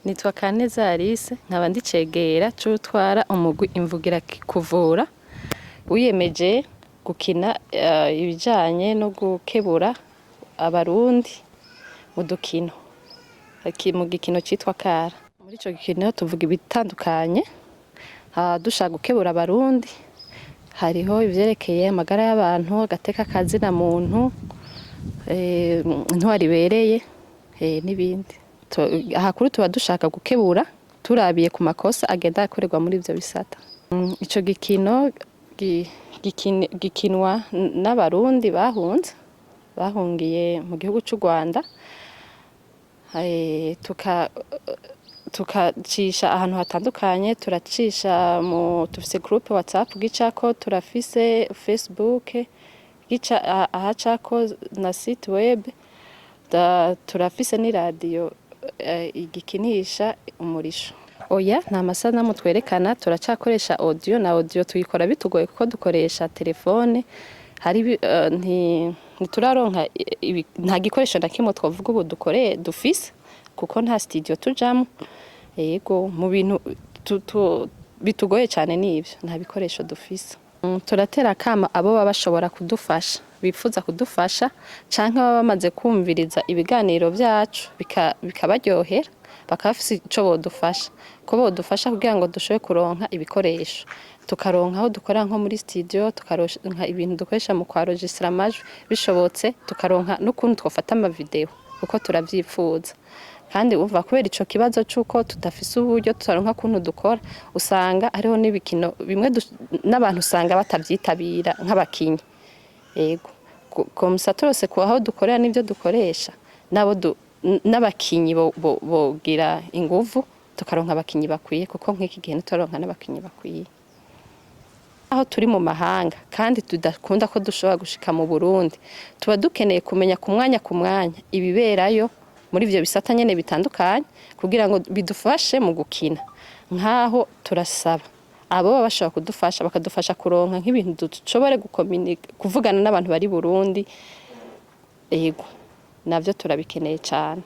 Nitwa Kaneza Alice, nkaba ndi cegera c'utwara umugwi Imvugira Kuvura wiyemeje gukina ibijanye no gukebura Abarundi mu dukino, mu gikino citwa kara. Muri ico gikino tuvuga ibitandukanye, dushaka gukebura Abarundi. Hariho ivyerekeye amagara y'abantu, agateka ka zina muntu, intwaro ibereye, n'ibindi. Ahakuru tuba dushaka gukebura turabiye ku makosa agenda akorerwa muri ivyo bisata. Ico gikino gikinwa n'Abarundi bahunze, bahungiye mu gihugu c'u Rwanda, tukacisha ahantu hatandukanye. Turacisha mu, dufise groupe WhatsApp gicako, turafise Facebook gica ahacako na site web, turafise n'iradiyo igikinisha umurisho. Oya, nta masanamu twerekana, turacakoresha audio, na audio tuyikora bitugoye kuko dukoresha telefone. Hari ntituraronka, nta gikoresho na kimwe twovuga ubu dukore dufise, kuko nta studio tujamwo. Yego, mu bintu bitugoye cyane nivyo, nta bikoresho dufise. Turatera akama abo baba bashobora kudufasha, bifuza kudufasha, canke baba bamaze kumviriza ibiganiro vyacu bikabaryohera, bakaba bafise ico bodufasha, ko bodufasha kugira ngo dushobore kuronka ibikoresho, tukaronka aho dukorera nko muri studio, tukaronka ibintu dukoresha mu kwarojisira amajwi bishobotse, tukaronka n'ukuntu twofata amavideo, kuko turavyifuza. Kandi umva, kubera ico kibazo c'uko tudafise uburyo, tutaronka kuntu dukora, usanga hariho n'ibikino bimwe n'abantu usanga batavyitabira nk'abakinyi. Yego, comme ça turose ku aho dukorera n'ivyo dukoresha, nabo n'abakinyi bogira inguvu, tukaronka abakinyi bakwiye, kuko nk'iki gihe ntituronka n'abakinyi bakwiye. Aho turi mu mahanga kandi tudakunda ko dushobora gushika mu Burundi, tuba dukeneye kumenya ku mwanya ku mwanya ibiberayo muri ivyo bisata nyene bitandukanye, kugira ngo bidufashe mu gukina. Nk'aho turasaba abo baba bashobora kudufasha, bakadufasha kuronka nk'ibintu dushobore kuvugana n'abantu bari Burundi. Yego, navyo turabikeneye cane.